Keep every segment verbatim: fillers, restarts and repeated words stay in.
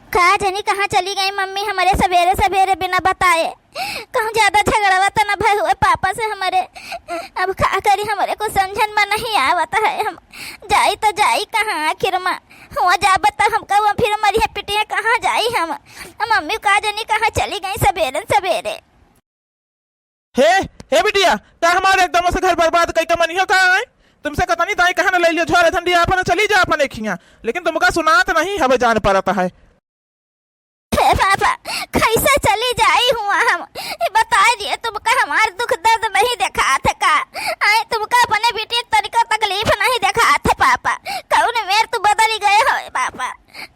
का जनी कहाँ चली गई मम्मी हमरे सबेरे सबेरे बिना बताए। कहूँ ज्यादा झगड़वा त न भय हुए पापा से हमरे। अब का करी, हमरे कुछ समझन में नहीं आवत है। हम जाई त जाई कहाँ आखिर में? हुआ जाबत त हमका हुआ फिर मरिया पिटिया कहाँ जाई हम? मम्मी का जनी कहाँ चली गई सबेरे सबेरे। हे, हे बिटिया, का हमारे एकदम से घर बर्बाद कई के मनिहो का आए? तुमसे कतनी दाई कहा न ले लियो, झोरे धंडी आपन चली जा अपने खिया, लेकिन तुमका सुनात नहीं हवे जान परत है। हे पापा, कैसे चली जाई हुआ हम? ये बताई दिए, तुमका हमार दुख दर्द नहीं देखात है का? आए तुमका अपने बेटी के तनिको तकलीफ नहीं देखात है पापा? कौन मेर तू बदली गए हो पापा?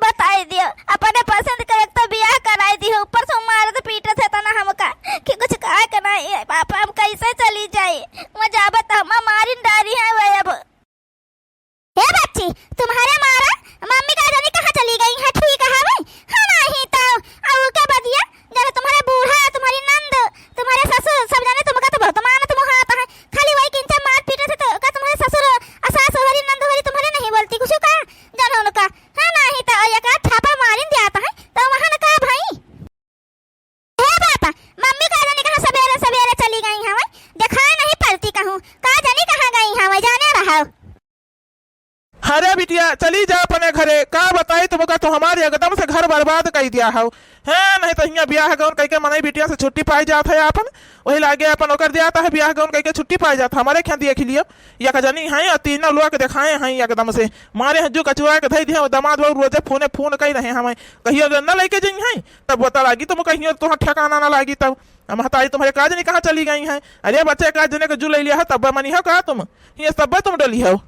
बताई दियो, अपने पसंद के एक तो बियाह कराई दियो, ऊपर से मारत पीटत है तना हमका कि कुछ कहे के नहीं है। पापा, हम कैसे चली जाई? वहाँ जाबत हम मारिन डारी है वे अब। हे बच्ची, तुम्हारे मारा मम्मी का जानी कहाँ चली गई है, ठीक है भाई? हाँ, नहीं तो, और के बदिया, जब तुम्हारे बूढ़ा, तुम्हारी नंद, तुम्हारे ससुर, सब जाने तुमका तो बहुत मानत मुहात है। खाली वही किंचा मार पीटत है तो का तुम्हारे ससुर और सास हरी नंद हरी तुम्हारे नहीं बोलती कुछ का? जानो उनका, हाँ, नाही त एक आध थापा मारिन जात है, त वहाँ न का भई? हे बापा, मम्मी का जाने कहाँ सबेरे सबेरे चली गई हवै, देखाए नहीं पड़ती कहूँ, का जाने कहाँ गई हवै, जाने रहो। अरे बिटिया, चली जा अपने घरे, का बताई तुमका, तो हमारे एकदम से घर बर्बाद कई दिया हौ। हैं, नहीं तो हियाँ बियाह गौन कई के मनई बिटिया से छुट्टी पाई जात है आपन, वही लागे अपन ओकर दिया था, बियाह गौन कई के छुट्टी पाई जात। हमारे ख्याल देख लियो, एक जनी है और तीनों लोग देखाए हैं एकदम से, मारे हैं जो कचुआ के धई दिया, वो दामाद बहू रोजे फोने फोन कई रहे हमें, कहियो अगर न लेके जाई हैं, तब पता लागी तुम कहियो तुहार ठिकाना ना लागी तब। हम हताई तुम्हारे का जनी कहाँ चली गई हैं। अरे बच्चे, का जने के जू ले लिया है, तब मनी हो का तुम, ये सब तुम डली हो।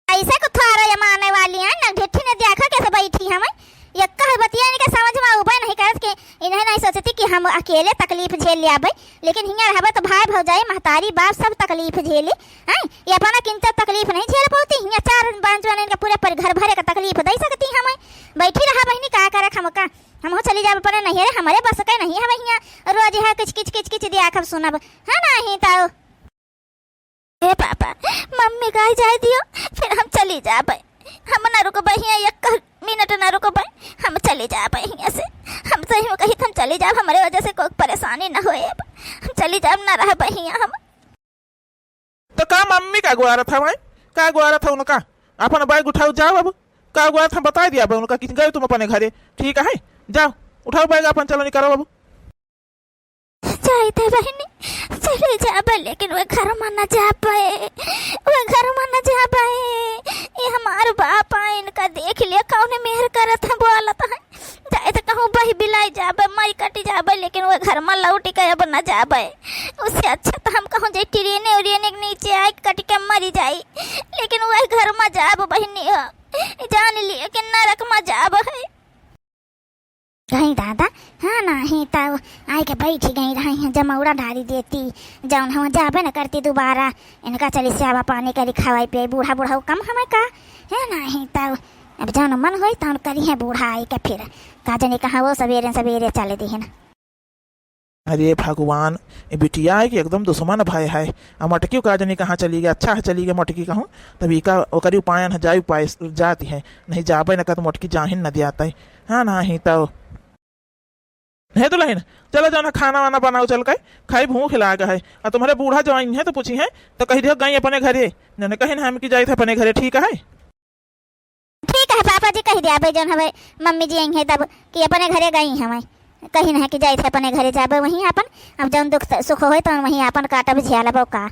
ऐसे को थारा ये माने वाली है ना, ढिट्ठी ने देखा कैसे बैठी हमें। ये कह बतिया इनके समझ में उबे नहीं करत कि इन्हें नहीं सोचती कि हम अकेले तकलीफ झेल ले आबे, लेकिन हियाँ रहबे तो भाई भौजाई महतारी बाप सब तकलीफ झेली। हैं, ये अपना किंचा तकलीफ नहीं झेल पाती, हियाँ चार पाँच जने इनके पूरे पर घर भरे का तकलीफ दे सकती हमें। बैठी रहा बहिनी, का करे हम का, हम हो चली जाबे अपने नैहरे, हमारे बस के नहीं है हियाँ रोज है किच किच किच किच दिया खब सुनब, है ना ही तो। हे पापा, मम्मी का जाए दियो, फिर हम चली जाबे। हम ना रुकबे हियाँ, एक मिनट ना रुकबे, हम चली जाबे हियाँ से। हम सही में कही, हम चली जाब, हमरे वजह से कोई परेशानी ना होए। अब हम चली जाब, ना रहबे हियाँ हम। तो का मम्मी का गुआरत हवै? का गुआरत है उनका? अपन बैग उठाओ, जाओ अब। का गुआरत हम बताई दिया बे उनका कि गए तुम अपने घरे, ठीक है? जाओ, उठाओ बैग अपन, चलो निकलो अब। जाइत है बहिनी, चली जाबे, लेकिन वे घर में न जाबे, वे घर में न जाबे। ये हमार बाप आ, इनका देख लिया, कौन मेहर करत है, बोलत है। जाए तो कहूँ बही बिलाई जाबे, मरी कटी जाबे, लेकिन वे घर में लौट के अब न जाबे। उससे अच्छा तो हम कहूँ जे ट्रेने उरेने के नीचे आए कट के मरी जाई, लेकिन वे घर में जाब बहिनी हो, जान लिए कि नरक में जाब है। गई दादा, हाँ नाही तब आए के बैठी गई रही हैं, जमौरा डारी देती, जौन हम जाबे न करती दोबारा। इनका चली सेवा पानी करी, खवाई पियाई, बूढ़ा बूढ़ा कम हमें का, है नाही तब अब जौन मन होई तौन करी है बूढ़ा आई के फिर, का जनी कहाँ वो सबेरे सबेरे चले दिहिन। अरे भगवान, ये बिटिया है कि एकदम दुश्मन भय है। अब मटकी का जनी कहाँ चली गई, अच्छा है चली गई मटकी कहूँ, तब इका ओकरी उपायन है, जाई उपाय जाती है, नहीं जाबे न कर तो मटकी जाहिन न दियाता है। हाँ, नाही तो। हे दुलहिन, चलो जाओ ना, खाना वाना बनाओ चल के, खाई भूख लाग है। और तुम्हारे बूढ़ा जो आई है तो पूछी है, तो कह दियो गई अपने घरे, जने कहे ना हम की जाइत है अपने घरे, ठीक है? ठीक है पापा जी, कह दिया भाई जौन हवे मम्मी जी आई है तब कि अपने घरे गई हमें, कही नहीं कि जाइत है अपने घरे जाबे वहीं अपन, अब जौन दुख सुख होए तो वहीं अपन काटब झेलबो का।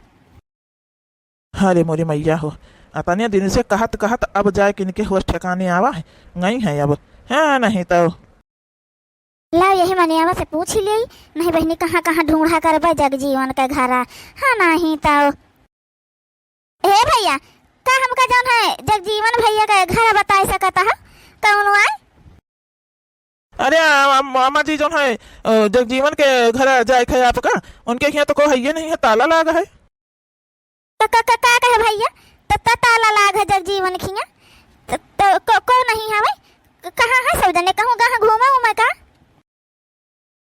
अरे मोरी मैया हो, अतने दिन से कहत कहत अब जाए किनके होश ठिकाने आवा है, गई है अब, है नहीं तो। लाओ यही मनियावा से पूछ ही लेई, नहीं बहिनी कहाँ कहाँ ढूंढा करबे जगजीवन के घरा, हाँ नहीं तो। हे भैया, का हमका जौन है जगजीवन भैया के घर बताए सकत है कौनो आए? अरे आ, आ, मामा जी जौन है, अ, जगजीवन के घर जाए के है आपका, उनके यहाँ तो कोई है नहीं है, ताला लाग है। तो का, का, का कहे भैया? तो, तो ताला लाग है जगजीवन खिया। तो, तो को, को नहीं हवे? क-, कहाँ है सब जने? कहूँ कहाँ घूमे उमे का?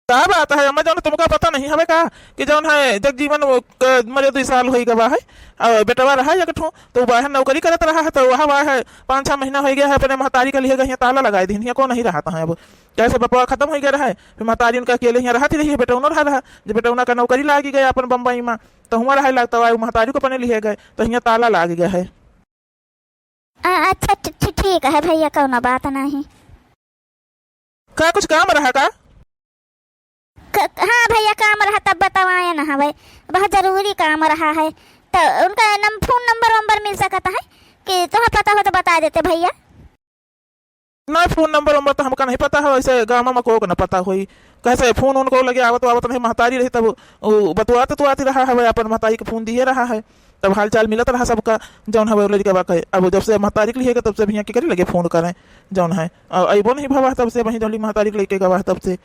का बात है अम्मा, जौन तुमका पता नहीं हवे का कि जौन है जगजीवन वो क-, मरे दुई साल होई गवा है, और बेटवा रहा एक ठो, तो वह नौकरी करत रहा है, तो वह, वह है पाँच छह महीना होई गया है, अपने महतारी के लिए गई ताला लगाए दिन, हियाँ को नहीं रहता है अब, कैसे बपवा खत्म होई गया रहा है, फिर महतारी उनका अकेले हियाँ रहती रही है, बेटौनो रहा रहा, जब बेटौना का नौकरी लागी गया अपन बम्बई में, तो हुआँ रहे लगता है, महतारी को अपने लिए गए, तो हियाँ ताला लाग गया है। आ, अच्छा, ठी-, ठी-, ठीक है भैया, कौनो बात नहीं। का कुछ काम रहा का? क-, हाँ भैया, काम रहा तब बतावाए ना हवे, बहुत जरूरी काम रहा है। तो उनका नम-, फोन नंबर वंबर मिल सकता है कि तुम्हें पता हो तो बता देते भैया। ना, फोन नंबर वंबर तो हमका नहीं पता है, ऐसे गाँव में को ना पता होई, कैसे फोन उनको लगे आवत आवत नहीं, महतारी रही तब उ बतुआत तुआत रहा है, अपन महतारी के फोन दिए रहा है, तब हाल चाल मिलत रहा सबका, जौन हवे लड़का बा कहे। अब जब से महतारी के लिए तब से भैया के करी लगे फोन करें, जौन है, अ-, अइबो नहीं भवा तब से, वहीं जौन महतारी के लेके गवा तब से।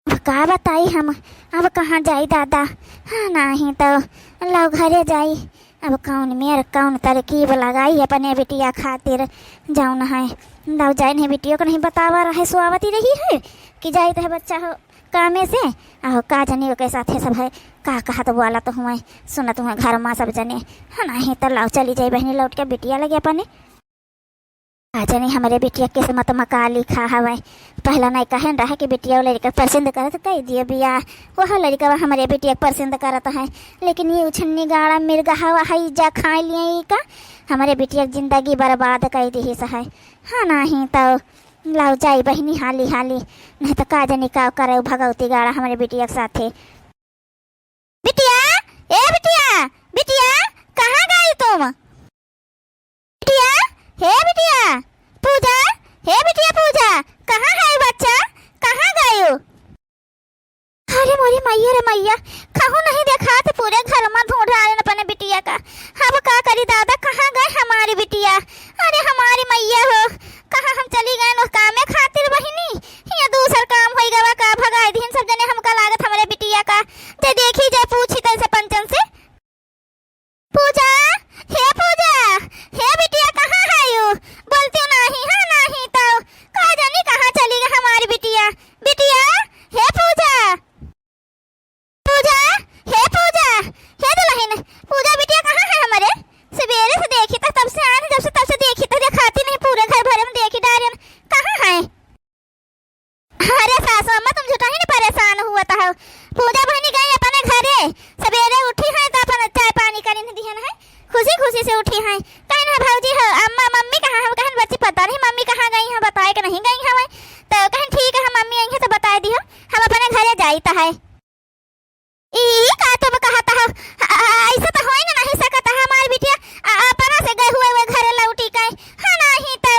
अब का बताई हम, अब कहाँ जाई दादा, हाँ, नाही तो लाओ घरे जाई। अब कौन मेर कौन तरकीब लगाई अपने बिटिया खातिर, जौन है, लाओ जाए नहीं, बिटिया को नहीं बतावा रहे, सोआवती रही है कि जाई तो है बच्चा हो कामे से, आहो का जानी ओके साथे सब है, का कहत बोलत हुए, सुनत हुए घर में सब जने, हाँ, नाही तो लाओ चली जाई बहिनी लौट के बिटिया लगे अपने। का जानी हमरे बिटिया किस्मत में का लिखा हवे। पहला नहीं कहन रहे कि बिटिया वो लड़का पसंद करत, कह दिए बियाह। वह लड़का हमरे बिटिया पसंद करत है, लेकिन ये उछन्नी गाड़ा मिर्गा हवा है, जा खाए लिए ई का, हमरे बिटिया के जिंदगी बर्बाद कर दी है। हाँ, नाही तो लाओ जाई बहिनी हाली हाली, नहीं तो का जानी का करे उ भगवती गाड़ा हमरे बिटिया के साथे। बिटिया, ए बिटिया, बिटिया, कहाँ गई तुम? बिटिया, हे बिटिया, पूजा, हे बिटिया पूजा, कहाँ है बच्चा, कहाँ गयो? अरे मोरी मैया रे मैया, कहूँ नहीं देखात, पूरे घर में ढूंढ रहा है अपने बिटिया का। अब का करी दादा, कहाँ गए हमारी बिटिया? अरे हमारी मैया हो, कहाँ हम चली गए नो कामे खातिर बहिनी? हियाँ दूसर काम होई गवा का, भगाई दीन सब जने, हमका लागत हमरे बिटिया का। जे देखी जे पूछी तैसे पंचन से। पूजा, हे पूजा, हे बिटिया कहाँ है यू? बोलती नाही, हाँ नाही तो का जानी कहाँ चली गई हमारी बिटिया। बिटिया, हे पूजा। पूजा, हे पूजा, हे दुल्हन, पूजा बिटिया कहाँ है हमारे? सवेरे से देखी तो तब से आए, जब से, तब से देखी तो देखाती नहीं, पूरे घर भरे में देखी डारेन, कहाँ है? अरे सासू अम्मा, तुम झूठा ही नहीं परेशान हुआ था। पूजा बहिनी गई अपने घरे, सवेरे उठी है तो अपन चाय पानी करी नहीं दिहन है, खुशी खुशी से उठी है। कहीं ना भौजी हो, अम्मा मम्मी कहाँ है? कहन बच्ची पता नहीं मम्मी कहाँ गई है, बताए कि नहीं गई है। तो कहन ठीक है, हम मम्मी आई है तो बताए दियो, हम अपने घरे जाइत है। ई का तुम कहत हो? आ, आ, ऐसे तो होई ना नहीं सकत है, हमार बिटिया, आ, अपना से गए हुए वो घरे लौटी के। हाँ, नहीं तो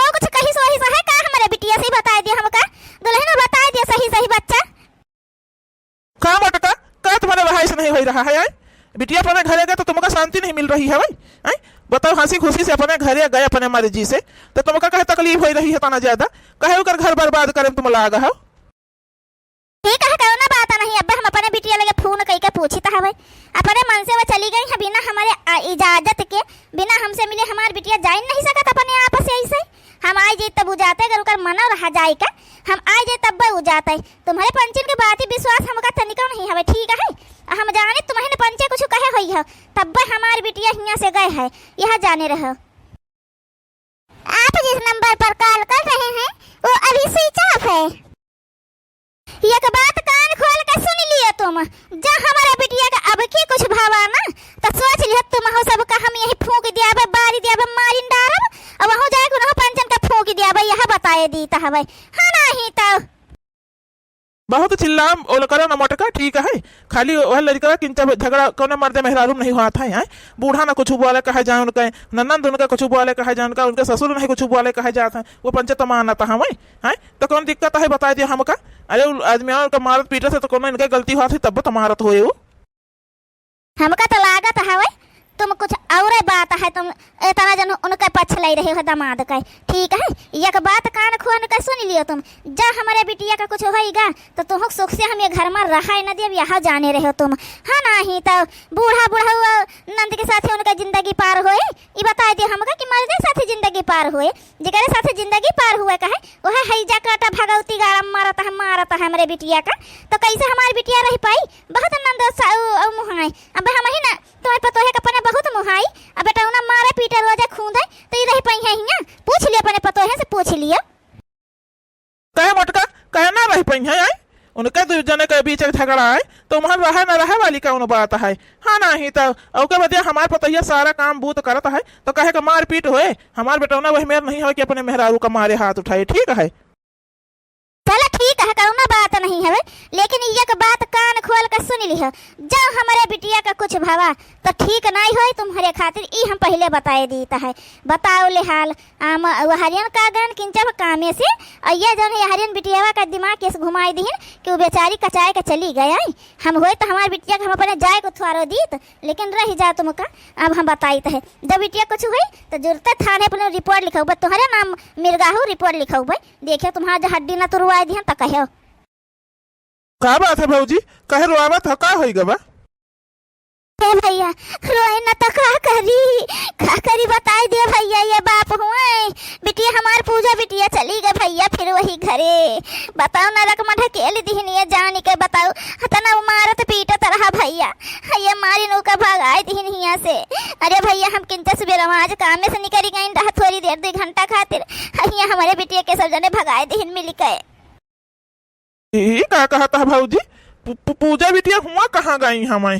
को कुछ कही सोही सहे का हमारे बिटिया से ही बताए दिया हमका, दुल्हन बताए दिया सही सही बच्चा। का मोटका, का तुम्हारे वहाँ ऐसे नहीं हो रहा है, आय? बिटिया अपने घरे गए तो तुमका शांति नहीं मिल रही है भाई, आय? बताओ, हँसी खुशी से अपने घरे गए अपने मर्जी से, तो तुमका कहे तकलीफ हो रही है तना ज्यादा, कहे ओकर घर बर्बाद करे में तुम लाग हो। ठीक है, कौनो बात नहीं। अब हम अपने बिटिया लगे फोन कई के पूछित हवे, अपने मन से वो चली गई है बिना हमारे, आ, इजाजत के, बिना हमसे मिले हमार बिटिया जाए नहीं सकत अपने आप से ऐसे। हम आई जे तब उ जाते, अगर ओकर मनो रहा जाए के, हम आई जे तब उ जाते। तुम्हारे पंचन के बात ही विश्वास हमका तनिको नहीं हवे, ठीक है? हम जाने तुम्हें पंचे कुछ कहे होई हो, तब हमार बिटिया हियाँ से गए है, यह जाने रहो। आप जिस नंबर पर कॉल कर रहे हैं, वो अभी स्विच ऑफ है। एक बात कान खोल के सुन लियो तुम, जा हमारा बिटिया के अब की कुछ भावा ना, तो सोच लियो तुम हो सबका हम यही फूंक दियाबे, बारी दियाबे, मारिन डारब, और वहूँ जाए के उन्हों पंचन के फूंक दियाबे, यह बताए दीत हवे। हाँ, नहीं तो। बहुत चिल्लाम ओल करो ना मोटका, ठीक है? खाली वह लड़का किंचा झगड़ा कौने मर्दे मेहरारू में नहीं होत है, हैं? बूढ़ा ना कुछ बोले कहे जाए उनके, ननंद उनका कुछ बोले कहे जाए उनका, उनके ससुर नहीं कुछ बोले कहे जात है, वो पंचे तो मानत हवे, हैं? तो कौन दिक्कत है, बताए दियो हमका। अरे उ आदमी और का मारत पीटे से तो कौनो इनके गलती होत है, तब तो मारत होए उ। हमका तो लागत हवे तुम कुछ औरे बात है, तुम एतना जन उनके पक्ष लइ रहे हो दमाद के, ठीक है? एक बात कान खोल के सुन लियो तुम, जा हमरे बिटिया का कुछ होइगा, तो तुहूँ सुख से हम ये घर में रहे न देब, यहाँ जाने रहे हो तुम। हाँ, नाही तो बूढ़ा बुढ़ऊ नंद के साथे उनका जिंदगी पार होए, ई बताइ दे हमका कि मर्दे के साथे जिंदगी पार होए, जेकरे साथे जिंदगी पार हुए कहे, ओहे हैजा काटा भगौती गाड़ा मारत है, मारत है हमरे बिटिया का। तो कैसे हमार बिटिया रह पाई? बहुत नंद सा-, उ, उ मुहाई। अब हम ही ना, तुम्हें पतोहे का अपने बहुत मुहाई। अब बेटा उन्हें मारे पीटे रोजे खूंदे, तो ई रह पाई है हियाँ? पूछ लियो अपने पतोहे से, पूछ लियो। कहे मोटका, कहे ना रह पाई है, आई? उनके दू जने के बीच एक झगड़ा है, तो वहाँ रहे ना रहे वाली कौन बात है? हाँ, नाही तो, ओके बदे हमार पतोहिया सारा काम बूत करत है, तो कहे के मारपीट होए, हमार बेटौना वही मेर नहीं होए कि अपने मेहरारू का मारे हाथ उठाए, ठीक है? चलो ठीक है, कौनो बात नहीं हवे, लेकिन एक बात कान खोल के सुन लिहो, जब हमरे बिटिया का कुछ भवा, तो ठीक नहीं होए तुम्हरे खातिर, ई हम पहिले बताए दीत है। बताओ ले हाल, आम, वहरियन का गन किंचब कामे से, और ये जौन है, यहरियन बिटियावा का दिमाग कैसे घुमाई दिहिन कि वो बेचारी कचाए के चली गई। हम होई तो हमार बिटिया के हम अपने जाए को थ्वारो दीत, लेकिन रह जा तुमका। अब हम बताइत है, जब बिटिया कुछ हुई तो जुरते थाने पर रिपोर्ट लिखौबे, तोहरे नाम मिर्गाहू रिपोर्ट लिखौबे। देखियो तुम्हार जो हड्डी ना तुरवाए दिहन तो कहो। का बात है भौजी, काहे रोआवत ह, का होई गवा? ए भैया, रोए न त का करी, का करी बताई दे भैया, ये बाप हुए। बिटिया हमार पूजा बिटिया चली गए भैया, फिर वही घरे। बताओ नरक में ढकेल दिहन ये जान के, बताओ। हतना वो मारत पीटत रहा भैया, ये मारी नौका भगाई दिहन हियाँ से। अरे भैया हम किंचा सुबेरवा आज कामे से निकरी गई रहा थोड़ी देर, दो घंटा खातिर। हियाँ हमारे बिटिया के सब जने भगाई दिहन मिल के। ई का कहत ह भौजी? पू-, पू-, पूजा बिटिया हुआ कहाँ गई हमाई?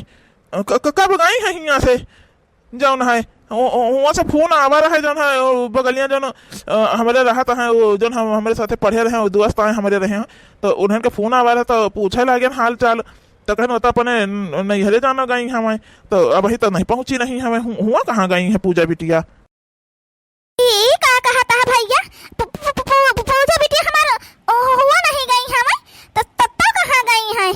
क-, क-, कब गई है हियाँ से? जौन है, उ-, उ-, हुआ से फोन आवा रहे, जौन है, उ बगलिया जौन, अ, हमरे रहत हैं, वो जौन हम, हमरे साथे पढ़े रहे, वो दोस्त आए हमरे रहे हैं, तो उन्हन के फोन आवा रहे, तो पूछे लागे हाल चाल, तो कहन, "वो तो अपने न-, नैहरे जाना गई हमाई, तो अबही तो नहीं पहुँची नहीं हमें, हु-, हुआ कहाँ गई है पूजा बिटिया?" ई का कहत ह भैया? पू-, पू-, पू-, पू-, पूजा बिटिया हमार, ओ, हुआ नहीं गई हमें, त, त, त कहाँ गई हैं?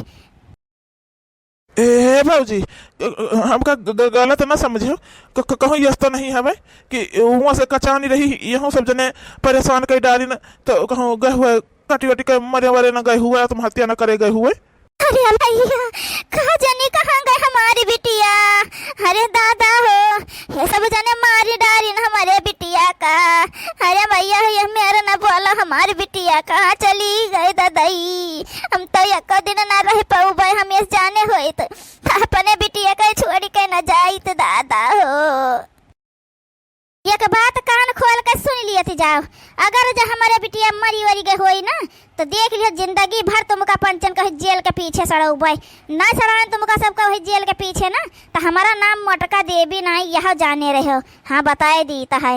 ए, ए, भौजी, अ, अ, हमका ग-, ग-, गलत ना समझियो। क-, क-, कहूँ यस तो नहीं हवे कि हुआ से कचानी रही, यहूँ सब जने परेशान कई डालिन, तो कहूँ गए हुए कटी वटी के मरे वरे न गए हुए, आत्महत्या न करे गए हुए। अरे भैया, कहाँ जाने कहाँ गए हमारी बिटिया? अरे दादा हो, ये सब जने मारी डालिन हमारे बिटिया का। अरे भैया, ये मेरे न बोला, हमारी बिटिया कहाँ चली गई ददई? हम तो एको दिन ना रह पउबे, हम ये जाने होइत अपने बिटिया के छोड़ के न जाइत दादा हो। एक बात कान खोल के सुन लियत जाओ, अगर जो हमारे बिटिया मरी वरी गए होई ना, तो देख लियो जिंदगी भर तुमका पंचन कहे जेल के पीछे सड़उबे, ना सड़ाएन तुमका सबका वही जेल के पीछे ना, तो हमारा नाम मोटका देवी नहीं, यह जाने रहो। हाँ, बताए दीत है।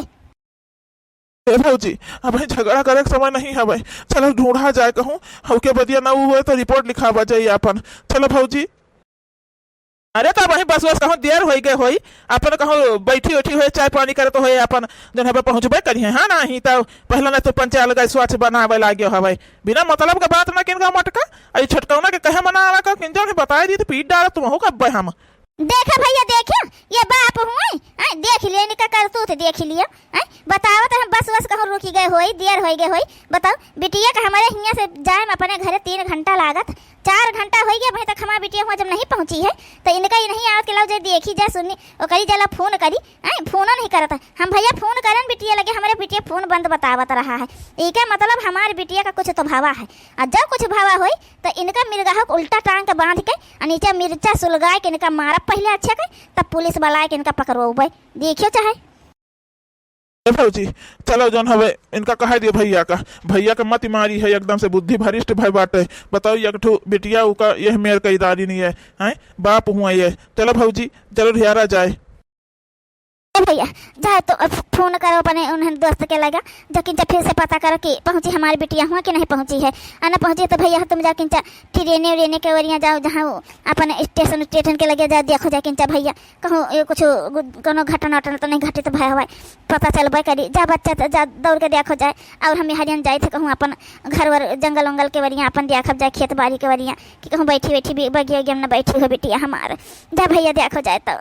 ए भौजी, अबहीं झगड़ा करे के समय नहीं हवे। चलो ढूंढा जाए कहूँ, हउके बदिया ना हुए तो रिपोर्ट लिखावा जाई आपन। चलो भौजी। अरे तो अबहीं बस बस कहूँ देर होई गए होई, आपन कहूँ बैठी उठी होए, चाय पानी करत होए, आपन जौन हवे पहुँचबे करिहे। हाँ, नाही तो पहले ना तो पंचाल गए स्वच्छ बनावे लाग्यो हवे। बिना मतलब के बात ना किनका मटका, अई छोटकौना के कहे मना आवा का किन जौन बताए दी तो पीट डाला तुम हो कब्बे हम। देखा भैया, देखियो, ये बाप हुए, हैं, देख लिए इनका करतूत, देख लिए, हैं, बताओ तो हम बस, बस कहूँ रुकी गए होई, देर होई गए होई, बताओ, बिटिया का हमारे हियाँ से जाए में अपने घरे तीन घंटा लागत, चार घंटा होई गया, अभी तक हमारी बिटिया हुआ जब नहीं पहुँची है, तो इनका ही नहीं आवत के लाओ जे देखी जाए, सुनी, ओकरी जला फोन करी, हैं, फोनो नहीं करत है। हम भैया फोन करन बिटिया लगे, हमारे बिटिया फोन बंद बतावत रहा है। इका मतलब हमारे बिटिया का कुछ तो भावा है, और जब कुछ भावा होई, तो इनका मिर्गाहो के उल्टा टांग के बांध के आ नीचे मिर्चा सुलगाए के इनका मारब पहिले अच्छे के, तब पुलिस बुलाए के इनका पकड़वाउबे। देखियो चाहे। ए भौजी, चलो जौन हवे इनका कहा दियो भैया का, भैया के मति मारी है, एकदम से बुद्धि भ्रष्ट भय बाटे। बताओ, एक ठो बिटिया उका यह मेर कई दारी नहीं है, हैं? बाप हुआ ये। चलो भौजी, चलो ढियारा जाए। ए भैया, जाए तो अब फोन करो अपने उन्हें दोस्त के लगा, जा किंचा फिर से पता करो कि पहुँची हमारी बिटिया हुआ कि नहीं पहुँची है। आ ना पहुँची तो भैया तुम जा किंचा ट्रेने उरेने के ओरिया जाओ, जहाँ वो अपन स्टेशन उस्टेशन के लगे जा, देखो जा किंचा भैया कहूँ ये कुछ गु-, कोनो घटना वटना तो नहीं घटित भय हवाई, पता चलबे करी। जा बच्चा तो जा दौड़ के देखो जाए, और हम हरियन जाए थे कहूँ अपन घर वर जंगल उंगल के वरिया अपन देखब जाए, खेत बाड़ी के वरिया कि कहूँ बैठी बैठी भी बगिया उगिया में न बैठी हो बिटिया हमार। जा भैया देखो जाए तो।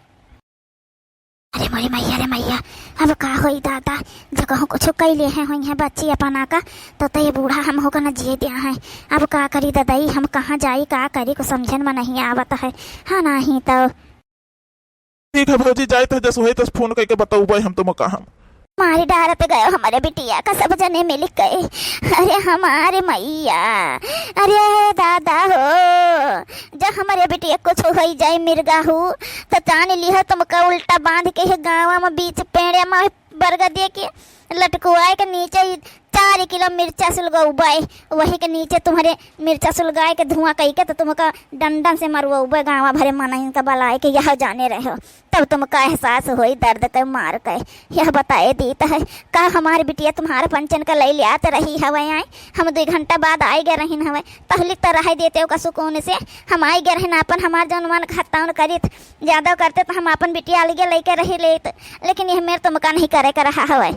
अरे मोरी मैया रे मैया, अब का होई दादा, जब कहूँ कुछ कइ लेहे होइहैं बच्ची अपना का, तो, तो ये बूढ़ा हमहू का न जिए दिया है। अब का करी ददई, हम कहाँ जाई, का करी, कुछ समझन में नहीं आवत है। हाँ, नहीं तो। ठीक है भौजी, जाइत है, जस होई तस फोन कइके बतउबै हम तुमका हम। मारी डारत गयो हमरे बिटिया का, सब जने मिल के। अरे हमारे मैया, अरे दादा हो, जब हमरे बिटिया कुछ होई जाए मिर्गा हू, तो जान लिहो तुमका उल्टा बांध के ये गाँव में बीच पेड़े में बरगदे के लटकुआए के नीचे ही चार किलो मिर्चा सुलगउबै, वही के नीचे तुम्हरे मिर्चा सुलगाए के धुआं कइके तो तुमका डंडन से मरवउबै, गाँव भरे मनइन का बलाए के यह जाने रहो, तब तुमका एहसास होई दर्द के मार के। यह बताए दीत है, का हमार बिटिया तुम्हार पंचन का लइ लियात रही हवै आए? हम दुइ घंटा बाद आइ गए रहिन हवै, तहली तो रह देते ओका सुकून से। हम आइ गए रहिन आपन, हमार जौन मन कहत तौन करित, ज्यादा करते तो हम आपन बिटिया अलगे लइके रही लेत, लेकिन यह मेर तुमका नहीं करे के रहा हवै।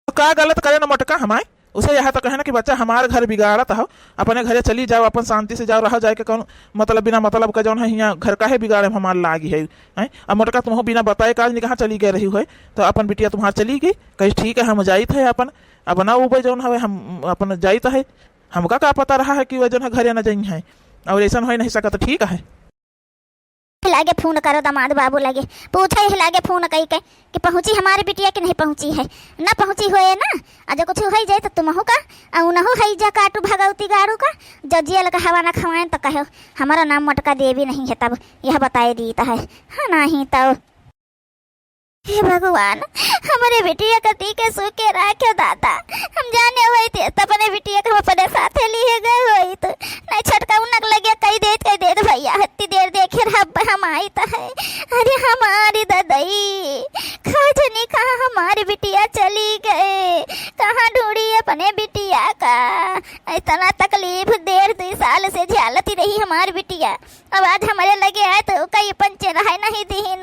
तो का गलत करे न मोटका हमाय? उसे यह तो कहे ना कि बच्चा हमार घर बिगाड़त हो, अपने घरे चली जाओ, अपन शांति से जाओ, रहो जाए के कौन मतलब, बिना मतलब का जौन है हियाँ घर काहे बिगाड़े में हमार लागी है, हैं? अब मोटका तुमहू बिना बताए काज नहीं कहाँ चली गए रही है, तो अपन बिटिया तुम्हार चली गई, कही ठीक है हम जाइत है अपन, अब ना उबे जौन हवे हम अपन जाइत है, हमका का पता रहा है कि वह जौन है घरे न जइहैं, और ऐसन होइ नहीं सकत, ठीक है। लगे फोन करो दामाद बाबू लगे, पूछो यह लगे फोन कइके कि पहुँची हमारी बिटिया कि नहीं पहुँची है। ना पहुँची होए ना, आ जो कुछ होइ जाए तो तुमहू का, आ उनहू है जा काटू भगवती गाड़ू का, जो जियल का हवा ना खवाएं तो कहो, हमारा नाम मोटका देवी नहीं है, तब यह बताए दीत है। हाँ, नहीं तो। हे भगवान, हमरे बिटिया का टीके सूखे राखे दादा। हम जाने होइत तो अपने बिटिया का हम अपने साथे लिए गए होइत। नहीं छोटका उनक लगे कही देत, कही देत भैया, हत्ती देर देखे रहब हम आइत है। अरे हमारी ददई, का जनी कहाँ हमारी बिटिया चली गए, कहाँ ढूंढी अपने बिटिया का। इतना तकलीफ डेढ़ दुइ साल से झेलती रही हमारी बिटिया। अब आज हमरे लगे आए तो कई पंचे रहे नहीं दीन,